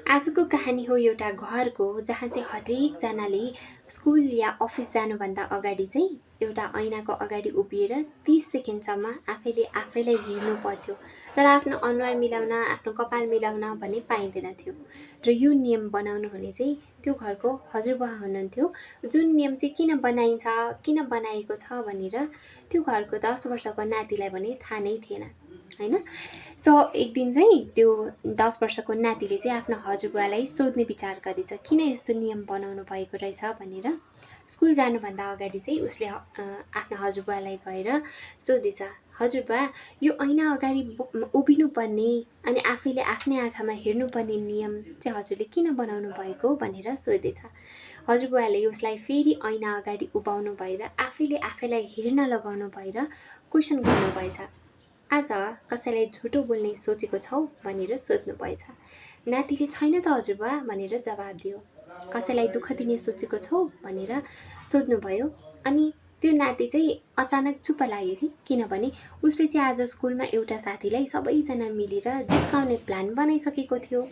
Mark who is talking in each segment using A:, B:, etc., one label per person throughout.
A: आजको कहानी हो एउटा घरको जहाँ चाहिँ हरेकजनाले स्कुल या अफिस जानुभन्दा अगाडि चाहिँ एउटा ऐनाको अगाडि उभिएर 30 सेकेन्डसम्म आफैले आफैलाई हेर्नु पर्थ्यो। तर आफ्नो अनुहार मिलाउन, आफ्नो कपाल मिलाउन भने पाइँदैन थियो। र यो नियम बनाउनु हुने चाहिँ त्यो घरको हजुरबा हुनुहुन्थ्यो, जुन नियम चाहिँ किन बनाइन्छ, किन बनाएको छ भनेर त्यो घरको 10 वर्षको नातिलाई भने थाहा नै थिएन हैन। सो एक दिन चाहिँ त्यो 10 वर्षको नातिले चाहिँ आफ्नो हजुरबुवालाई सोध्ने विचार गरेछ, किन यस्तो नियम बनाउनु भएको रहेछ भनेर। स्कुल जानुभन्दा अगाडि चाहिँ उसले आफ्नो हजुरबुवालाई गएर सोधेछ, हजुरबा यो ऐना अगाडि उभिनुपर्ने अनि आफैले आफ्नै आँखामा हेर्नुपर्ने नियम चाहिँ हजुरले किन बनाउनु भएको भनेर सोधेछ। हजुरबुवाले उसलाई फेरि ऐना अगाडि उभाउनु भएर आफैले आफैलाई हेर्न लगाउनु भएर क्वेसन गर्नुभएछ, आज कसैलाई झुटो बोल्ने सोचेको छौ भनेर सोध्नु भएछ। नातिले छैन त हजुरबा भनेर जवाब दियो। कसैलाई दुःख दिने सोचेको छौ भनेर सोध्नुभयो। अनि त्यो नाति चाहिँ अचानक चुप्प लाग्यो कि, किनभने उसले चाहिँ आज स्कुलमा एउटा साथीलाई सबैजना मिलेर जिस्काउने प्लान बनाइसकेको थियो।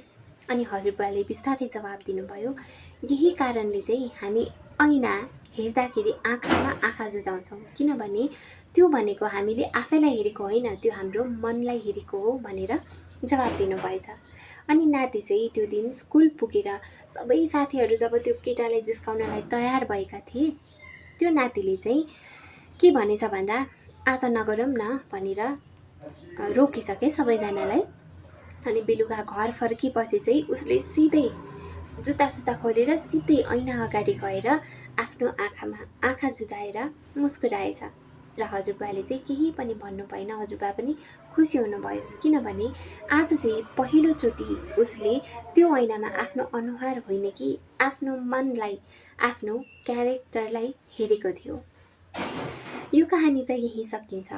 A: अनि हजुरबाले बिस्तारै जवाब दिनुभयो, यही कारणले चाहिँ हामी ऐना हेर्दाखेरि आँखामा आँखा जुदाउँछौँ, किनभने त्यो भनेको हामीले आफैलाई हेरेको होइन, त्यो हाम्रो मनलाई हेरेको हो भनेर जवाब दिनुभएछ। अनि नाति चाहिँ त्यो दिन स्कुल पुगेर सबै साथीहरू जब त्यो केटालाई जिस्काउनलाई तयार भएका थिए, त्यो नातिले चाहिँ के भनेछ भन्दा, आज नगरौँ न भनेर रोकेछ के सबैजनालाई। अनि बेलुका घर फर्किपछि चाहिँ उसले सिधै जुत्ता खोलेर सिधै ऐना अगाडि गएर आफ्नो आँखामा आँखा जुदाएर मुस्कुराएछ। र हजुरबाले चाहिँ केही पनि भन्नु भएन। हजुरबा पनि खुसी हुनुभयो, किनभने आज चाहिँ पहिलोचोटि उसले त्यो ऐनामा आफ्नो अनुहार होइन कि आफ्नो मनलाई, आफ्नो क्यारेक्टरलाई हेरेको थियो। यो कहानी त यही सकिन्छ।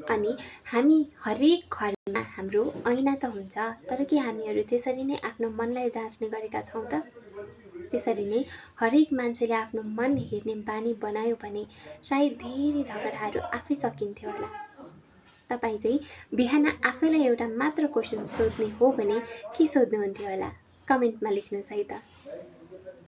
A: अनि हामी हरेक घरमा हाम्रो ऐना त हुन्छ, तर के हामीहरू त्यसरी नै आफ्नो मनलाई जाँच्ने गरेका छौँ त? त्यसरी नै हरेक मान्छेले आफ्नो मन हेर्ने बानी बनायो भने सायद धेरै झगडाहरू आफै सकिन्थ्यो होला। तपाईँ चाहिँ बिहान आफैलाई एउटा मात्र क्वेसन सोध्ने हो भने के सोध्नुहुन्थ्यो होला? कमेन्टमा लेख्नुहोस् है त।